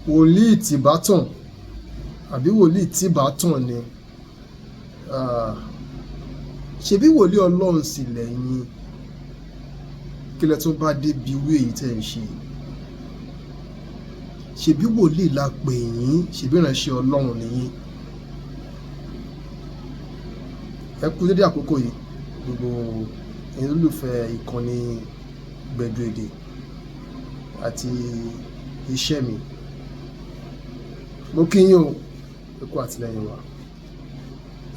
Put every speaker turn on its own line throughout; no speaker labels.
Wòlíì Tìbátàn àbí wòlíì Tìbátàn ni. Ṣebí wòlíì Ọlọ́run sì lẹ́yìn? Kí lẹ tún bá débi irú èyí tẹ́ ń ṣe? Ṣebí wòlíì la pè yín, ṣebí ìránṣẹ́ Ọlọ́run ni yín. Ẹ kú dédé àkókò yìí, gbogbo ẹ̀yin olólùfẹ́ ìkànnì Gbẹ̀du Èdè àti iṣẹ́ mi. Mo kí yín o, ẹ kú àtìlẹ́yìn wa.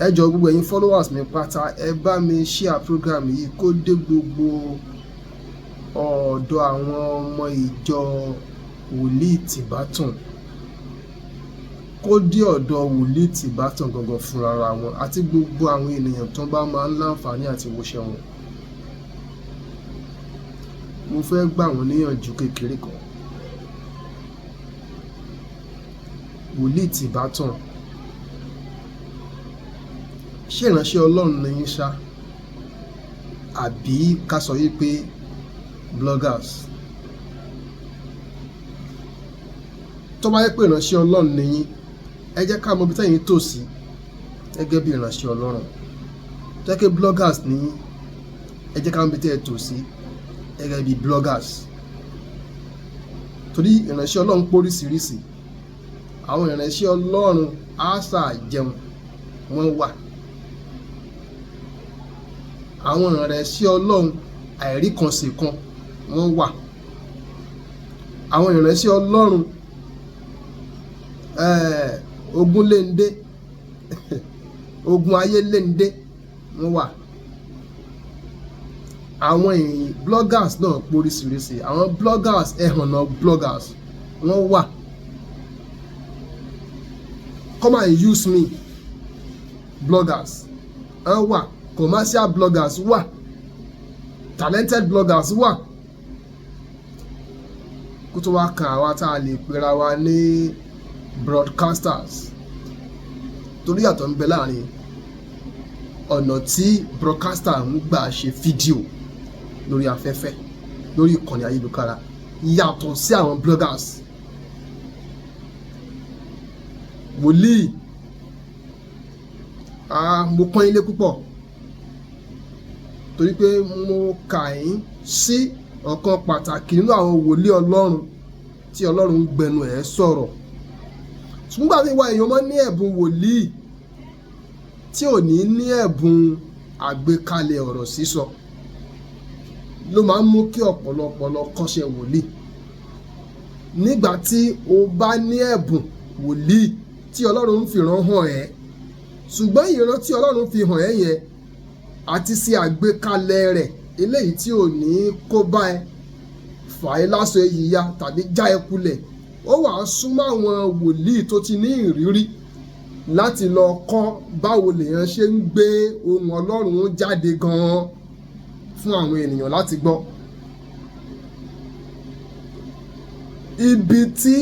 Ẹ jọ̀ọ́, gbogbo ẹ̀yin followers mi pátá, ẹ bá mi share program yìí kó dé gbogbo ọ̀dọ̀ àwọn ọmọ ìjọ Wòlíì Tìbátàn, kó dé ọ̀dọ̀ Wòlíì Tìbátàn gangan fúnra wọn àti gbogbo àwọn ènìyàn tó bá máa ń láǹfààní àti wòṣẹ́ wọn. Mo fẹ́ gbà wọ́n níyànjú kékeré kan. Wòlíì Tìbátàn, ṣé ìránṣẹ́ Ọlọ́run ni yín ṣá? Àbí ká sọ yí pé bloggers? Tó bá jẹ́ pé ìránṣẹ́ Ọlọ́run ni yín, ẹ jẹ́ ká mọ ibi tẹ́yin tò sí gẹ́gẹ́ bí ìránṣẹ́ Ọlọ́run. Tó jẹ́ pé bloggers ni yín, ẹ jẹ́ ká mọ ibi tẹ́ ẹ tò sí gẹ́gẹ́ bí bloggers. Torí ìránṣẹ́ Ọlọ́run póríṣiríṣi. Àwọn ìránṣẹ́ Ọlọ́run àṣà jẹun wọ́n wà. Àwọn ìránṣẹ́ Ọlọ́run àìríkanṣekan wọ́n wà. Àwọn ìránṣẹ́ Ọlọ́run ogun léńdé, ogun ayé léńdé wọ́n wà. Àwọn èèyàn bloggers náà póríṣiríṣi. Àwọn bloggers, ẹhànnà bloggers wọ́n wà. Come and use me bloggers wọ́n wà. Commercial bloggers wà. Talented bloggers wà. Kó tó wá kan àwa tá a lè pera wa ní broadcasters, torí yàtọ̀ ń bẹ láàrin ọ̀nà tí broadcaster ń gbà ṣe fídíò lórí afẹ́fẹ́, lórí ìkànnì ayélujára, yàtọ̀ sí àwọn bloggers. Wòlíì, mo pọ́n ilé púpọ̀ torí pé mo kà yín sí ọ̀kan pàtàkì nínú àwọn wòlíì Ọlọ́run tí Ọlọ́run ń gbẹnu ẹ̀ sọ̀rọ̀. Ṣùgbọ́n gbà mí wá, èèyàn máa ń ní ẹ̀bùn wòlíì tí ò ní ní ẹ̀bùn àgbékalẹ̀ ọ̀rọ̀ sísọ, ló máa ń mú kí ọ̀pọ̀lọpọ̀ lọ kọ́ṣẹ́ wòlíì. Nígbà tí o bá ní ẹ̀bùn wòlíì tí Ọlọ́run ń fi ìran hàn ẹ́, ṣùgbọ́n ìran tí Ọlọ́run fi hàn ẹ́ yẹn àti ṣe àgbékalẹ̀ rẹ̀, eléyìí tí ò ní kó bá ẹ fà ẹ́ láṣọ èyí ya tàbí já ẹ kulẹ̀, ó wàá súnmọ́ àwọn wòlíì tó ti ní ìrírí láti lọ kọ́ báwo lèèyàn ṣe ń gbé ohùn Ọlọ́run jáde gan-an fún àwọn ènìyàn láti gbọ́. Ibi tí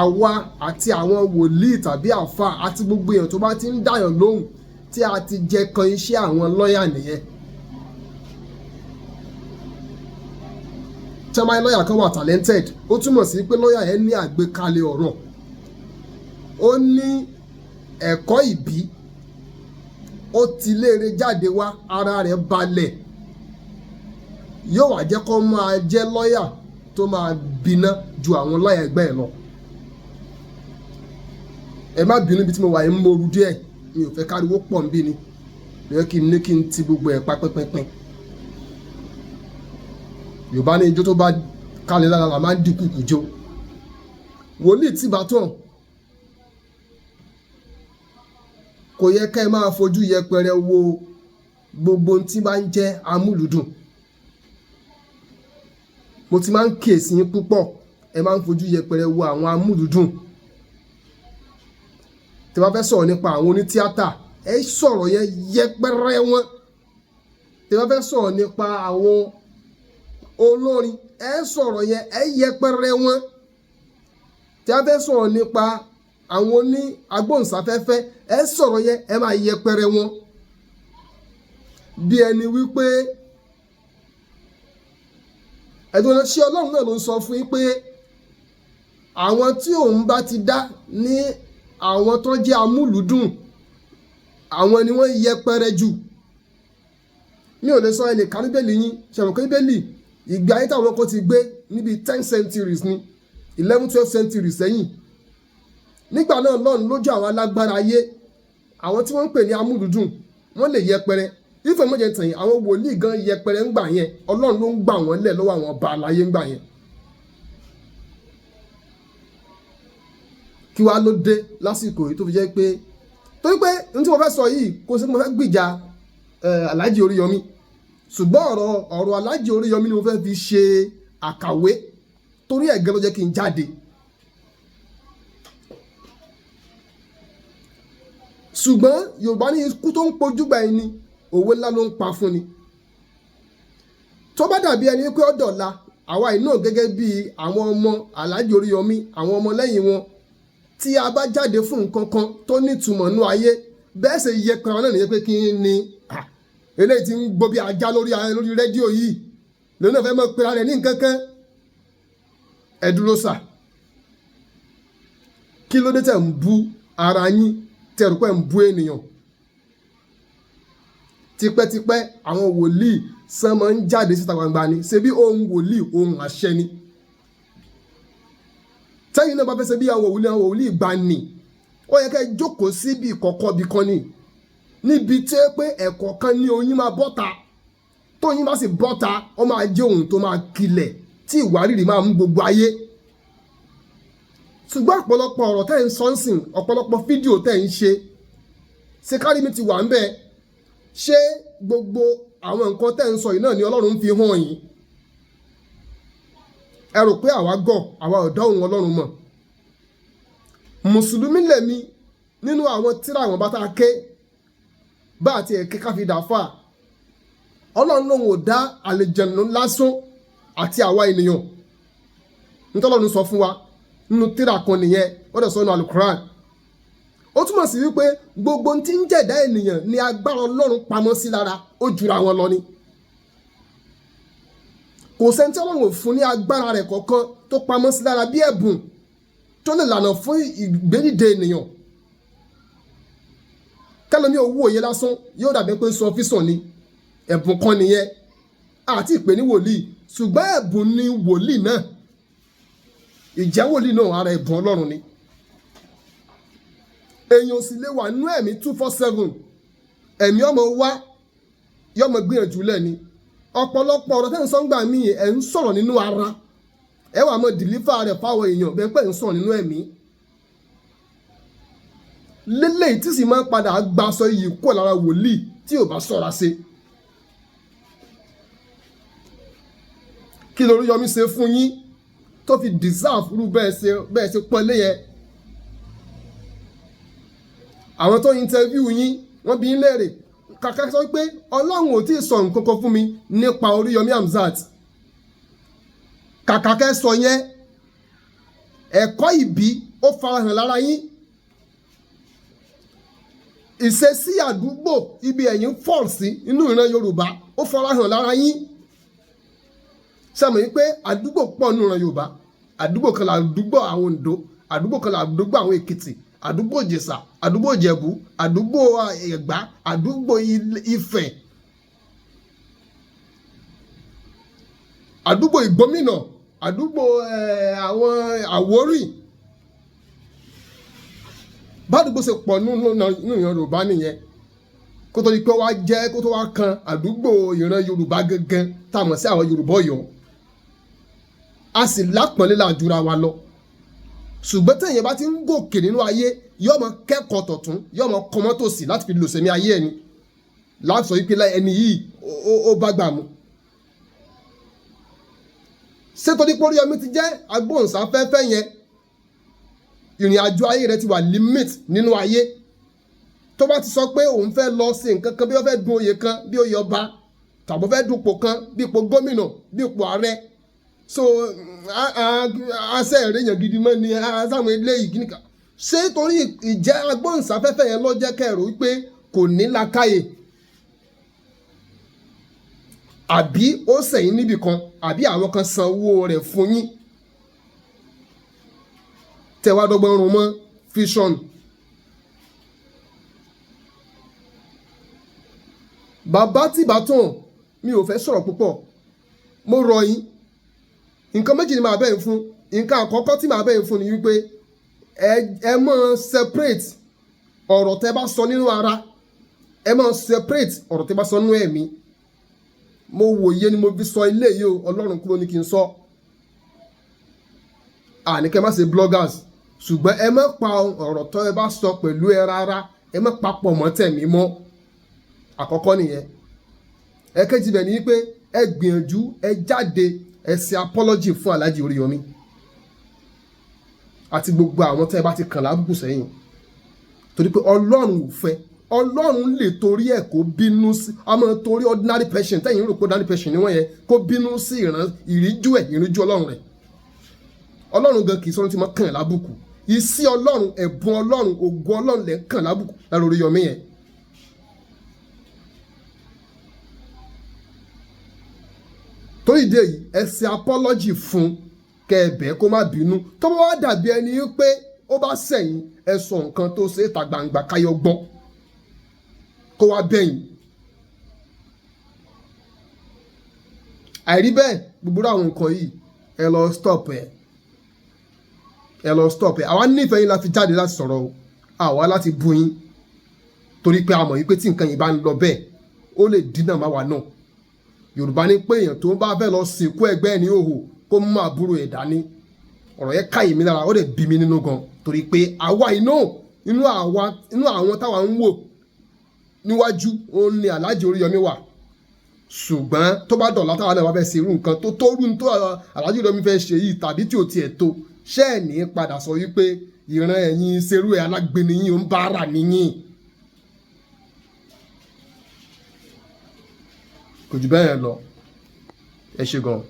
àwa àti àwọn wòlíì tàbí àfáà àti gbogbo èèyàn tó bá ti ń dàyàn lóhùn tí a ti jẹ kan iṣẹ́ àwọn lọ́yà nìyẹn. Tí wọ́n bá ní lọ́yà kan wà talented, ó túmọ̀ sí pé lọ́yà yẹn ní àgbékalẹ̀ ọ̀rọ̀, ó ní ẹ̀kọ́ ìbí, ó ti léere jáde wá, ara rẹ̀ balẹ̀, yóò wá jẹ́ kó máa jẹ́ lọ́yà tó máa gbiná ju àwọn lọ́yà ẹgbẹ́ ẹ̀ lọ. Ẹ má bínú, ibi tí mo wà yìí ń moru díẹ̀, mi ò fẹ́ káriwo pọ̀ ń bí ni lóye kí n ní kí n ti gbogbo ẹ̀ pa pínpínpín. Yorùbá ní ijó tó bá kálẹ̀ lára la máa ń dínkù kù jó. Wòlíì Tìbátàn, kò yẹ ká ẹ máa fojú yẹpẹrẹ wo gbogbo ohun tí bá ń jẹ́ amúlùdùn. Mo ti máa ń kíyèsí yín púpọ̀, ẹ máa ń fojú yẹpẹrẹ wo àwọn amúlùdùn. Tí bá fẹ́ sọ̀rọ̀ nípa àwọn onítíátà, ẹ sọ̀rọ̀ yẹn yẹpẹrẹ wọn. Tí bá fẹ́ sọ̀rọ̀ nípa àwọn olórin, ẹ sọ̀rọ̀ yẹn ẹ yẹpẹrẹ wọn. Tí a fẹ́ sọ̀rọ̀ nípa àwọn oní agbóhùnsáfẹ́fẹ́, ẹ sọ̀rọ̀ yẹn ẹ máa yẹpẹrẹ wọn. Bí ẹni wípé ẹ̀dùn ṣé Ọlọ́run náà ló ń sọ fún yín pé Àwọn tí òun bá ti dá ní àwọn tó jẹ́ amúlùúdùn, àwọn ni wọ́n yẹpẹrẹ jù. Mi ò lè sọ. Ẹ lè ka Bíbélì yín. Ṣàmùkọ́ Bíbélì, ìgbé ayé táwọn kan ti gbé níbi 10 centuries ní 11, 12 centuries sẹ́yìn. Nígbà náà lọ́run, lójú àwọn alágbára ayé, àwọn tí wọ́n ń pè ní amúlùúdùn, wọ́n lè yẹpẹrẹ. Ìfẹ́ mọ́jẹ tẹ̀yìn, àwọn wòlíì gan yẹpẹrẹ ń gbà yẹn. Ọlọ́run ló ń gbà wọ́n lẹ̀ lọ́wọ́ àwọn ọba aláyé ń gbà yẹn. Kí wàá ló dé lásìkò yìí tó fi jẹ́ pé, torí pé n tí mo fẹ́ sọ yìí, kò sí mo fẹ́ gbìjà Alhaji Oríyọmí, ṣùgbọ́n ọ̀rọ̀ Alhaji Oríyọmí ni mo fẹ́ fi ṣe àkàwé, torí ẹ̀ gan ló jẹ́ kí n jáde. Ṣùgbọ́n Yorùbá ní ikú tó ń pojúgbà ẹni, òwe ńlá ló ń pa fún ni. Tó bá dàbí ẹni pé ọ̀dọ̀la àwa yìí náà, gẹ́gẹ́ bí àwọn ọmọ Alhaji Oríyọmí, àwọn ọmọ lẹ́yìn wọn, tí a bá jáde fún nǹkan kan tó nítumọ̀ nú ayé, bẹ́ẹ̀ ṣe yẹ pé àwọn náà nìyẹn, pé kí ni eléyìí ti ń gbó bí ajá lórí rédíò yìí, lónìí náà fẹ́ mọ̀ pé ara rẹ̀ ní nǹkan kan. Ẹ dúró sà, kí ló dé tẹ̀ ń bú ara yín, tẹ̀ rò pé ń bú ènìyàn? Tipẹ́tipẹ́, àwọn wòlíì sàn máa ń jáde síta gbangba ni. Ṣe bí ohun wòlíì, ohun àṣẹ ni. Tẹ́yìn náà bá fẹ́ ṣe bí àwọn wòlíì, àwọn wòlíì gbà ní, ó yẹ ká ẹ jókòó síbi ìkọ̀kọ̀ ibì kan ni, níbi tí ó pé ẹ̀kọ́ kan ní oyin máa bọ́ta. Tóyin bá sì bọ́ta, ó máa jẹ́ ohun tó máa kilẹ̀ tí ìwárìrì máa mú gbogbo ayé. Ṣùgbọ́n ọ̀pọ̀lọpọ̀ ọ̀rọ̀ tẹ́ ń sọ ń sìn, ọ̀pọ̀lọpọ̀ fídíò tẹ́ ń ṣe, ṣe kárí mi ti wà ń bẹ́ẹ̀. Ṣé gbogbo àwọn nǹkan tẹ́ ń sọ yìí náà ni Ọlọ́run fi hàn yín? Ẹ rò pé àwa gọ̀, àwa ò dá ohùn Ọlọ́run mọ̀. Mùsùlùmí lèmi. Nínú àwọn tíra àwọn bá tá a ké bá àti ẹ̀kẹ́ ká fi dà fà, Ọlọ́run lòun ò dá àlejànú lásán àti àwa ènìyàn. Nítorí Ọlọ́run sọ fún wa nínú tíra kan nìyẹn, ó dẹ̀ sọ nínú Alukuran. Ó túmọ̀ sí wípé gbogbo ohun tí ń jẹ̀dá ènìyàn ní agbára Ọlọ́run pamọ́ sí lára, ó jura wọn lọ ni. Kò sẹ́ni tí Ọlọ́run ò fún ní agbára rẹ̀ kọ̀ọ̀kan tó pamọ́ sí lára bí ẹ̀bùn tó lè lànà fún ìgbédìde ènìyàn. Kẹlẹ́mi owó òye lásán yóò dàbí pé ń sọ físàn ni. Ẹ̀bùn kan nìyẹn, àti ìpè ní wòlíì, ṣùgbọ́n ẹ̀bùn ni wòlíì náà. Ìjẹ́ wòlíì náà, ara ẹ̀bùn Ọlọ́run ni. Èèyàn sì lè wà nínú ẹ̀mí 24/7. Ẹ̀mí ọmọ wá yọmọ gbìyànjú lẹ̀ ni. Ọ̀pọ̀lọpọ̀ ọ̀rọ̀ tẹ́ ń sọ ń gbà mí, ẹ̀ ń sọ̀rọ̀ nínú ara, ẹ wà mọ deliver rẹ̀ fáwọn èèyàn bẹ́ẹ̀ pé ń sọ̀rọ̀ nínú ẹ̀mí lélẹ́yìí, tí sì máa ń padà gbaṣọ iyì kúrò lára wòlíì tí ò bá ṣọ́ra ṣe. Kí lóríyọmí ṣe fún yín tó fi deserve irú bẹ́ẹ̀ ṣe pọ́nlé yẹn? Àwọn tó interview yín, wọ́n bi yín léèrè, kàkà sọ pé Ọlọ́run ò tí ì sọ nǹkan kan fún mi nípa Oríyọmí Hamzat, kàkà kẹ́ sọ yẹn, ẹ̀kọ́ ìbí ó farahàn lára yín, ìṣesí àdúgbò ibi ẹ̀yin fall sí inú ìran Yorùbá ó farahàn lára yín. Sẹ́mi wípé àdúgbò pọ̀ nínú ìran Yorùbá? Àdúgbò kan làdúgbò àwọn Oǹdó, àdúgbò kan làdúgbò àwọn Èkìtì, àdúgbò Ìjẹ̀ṣà, àdúgbò Ìjẹ̀bú, àdúgbò Ẹ̀gbá, àdúgbò Ifẹ̀, àdúgbò Ìgbómìnà, àdúgbò àwọn Àwórì. Bádùgbò ṣe pọ̀ nínú ìran Yorùbá nìyẹn, kó tó di pé wá jẹ́ kó tó wá kan àdúgbò ìran Yorùbá gangan tá a mọ̀ sí àwọn Yorùbá Ọ̀yọ́. A sì lápọ̀nlé làjúra wa lọ. Ṣùgbọ́n téèyàn bá ti ń gòkè nínú ayé, yóò mọ kẹ́kọ̀ọ́ tọ̀tún, yóò mọ kọmọ́ tòsì láti fi lò sẹ́mi ayé ẹni, láti sọ wípé ẹni yìí ó bá gbà mú. Ṣé torí pé Oríyọmí ti jẹ́ agbóhùnsáfẹ́fẹ́ yẹn, ìrìn àjò ayé rẹ ti wà limit nínú ayé? Tó bá ti sọ pé òun fẹ́ lọ sí nǹkan kan, bí wọ́n fẹ́ dun oyè kan, bí oyè ọba, tàbí fẹ́ dupò kan, bí ipò gómìnà, bí ipò ààrẹ, so àṣẹ ìrìnyàn gidi mọ́ ni sáwọn eléyìí kìíní kan. Ṣé torí ìjẹ́ agbóhùnsáfẹ́fẹ́ yẹn ló jẹ́ kẹrù wípé kò ní làákàyè, àbí ó sẹ̀yìn níbì kan, àbí àwọn kan san owó rẹ̀ fún yín? Tẹ́ wá dọ́gbọ́n rún mọ́ vision. Bàbá Tìbátàn, mi ò fẹ́ sọ̀rọ̀ púpọ̀. Mo rọ̀ yín, nǹkan méjì ni màá bẹ̀ yín fún. Nǹkan àkọ́kọ́ tí màá bẹ̀ yín fún ni wípé ẹ máa separate ọ̀rọ̀ tẹ́ bá sọ nínú ara, ẹ máa separate ọ̀rọ̀ tẹ́ bá sọ nínú ẹ̀mí. Mo wòye ni mo fi sọ ilé yìí o. Ọlọ́run kúrò ní kí n sọ. Àní kẹ́ má ṣe bloggers, ṣùgbọ́n ẹ má pa ọ̀rọ̀ tó ẹ bá sọ pẹ̀lú ẹ rárá, ẹ má papọ̀ mọ́ tẹ̀mí mọ́. Àkọ́kọ́ nìyẹn. Ẹ̀kejì bẹ̀ ni wípé ẹ gbìyànjú, ẹ jáde, ẹ ṣe apology fún Alhaji Oríyọmí àti gbogbo àwọn tẹ́ ẹ bá ti kàn lábùkù sẹ́yìn, torí pé Ọlọ́run ò fẹ́. Ọlọ́run lè torí ẹ̀ kó bínú sí ọmọ, torí ordinary person tẹ́yìn rò pé ordinary person ni wọ́n yẹn, kó bínú sí ìran ìríjú ẹ̀, ìríjú Ọlọ́run rẹ̀. Ọlọ́run gan kì í sọ́run tí mo kàn lábùkù. Ìsí Ọlọ́run, ẹ̀bùn Ọlọ́run, ògo Ọlọ́run lẹ̀ ń kàn lábùkù lára Oríyọmí yẹn. Torí ìdí èyí, ẹ ṣe apology fún, kẹbẹ kó má bínú. Tó bá wá dàbí ẹni pé ó bá sẹ̀yìn, ẹ sọ nǹkan tó ṣe é ta gbangba káyọ̀ gbọ́, kó wá bẹ̀yìn. Àìrí bẹ́ẹ̀, gbogbo àwọn nǹkan yìí, ẹ lọ stop ẹ, ẹ lọ stop ẹ. Àwa nífẹ̀ẹ́ yín la fi jáde láti sọ̀rọ̀ o. Àwa láti bú yín torí pé a mọ̀ yín pé tí nǹkan yìí bá ń lọ bẹ́ẹ̀, ó lè dínà má wa náà. Yorùbá ní pé èèyàn tó bá fẹ́ lọ sìnkú ẹgbẹ́ ní òhò, kó mú àbúrò ẹ̀ dání. Ọ̀rọ̀ yẹn káyè mi lára, ó lè bí mi nínú gan, torí pé àwa iná inú àwa inú àwọn táwa ń wò níwájú òun ni Alhaji Oríyọmí wà. Ṣùgbọ́n tó bá dọ̀la, táwa náà wá fẹ́ ṣe irú nǹkan tó tó rú tó Alhaji Oríyọmí fẹ́ ṣe yìí, tàbí tí ò tiẹ̀ tó, ṣé ẹ̀ ní padà sọ wípé ìran ẹ̀yin ṣerú ẹ̀ alágbèéní yín ń bára níyìn? Kò jù bẹ́ẹ̀ lọ. Ẹ ṣe gan.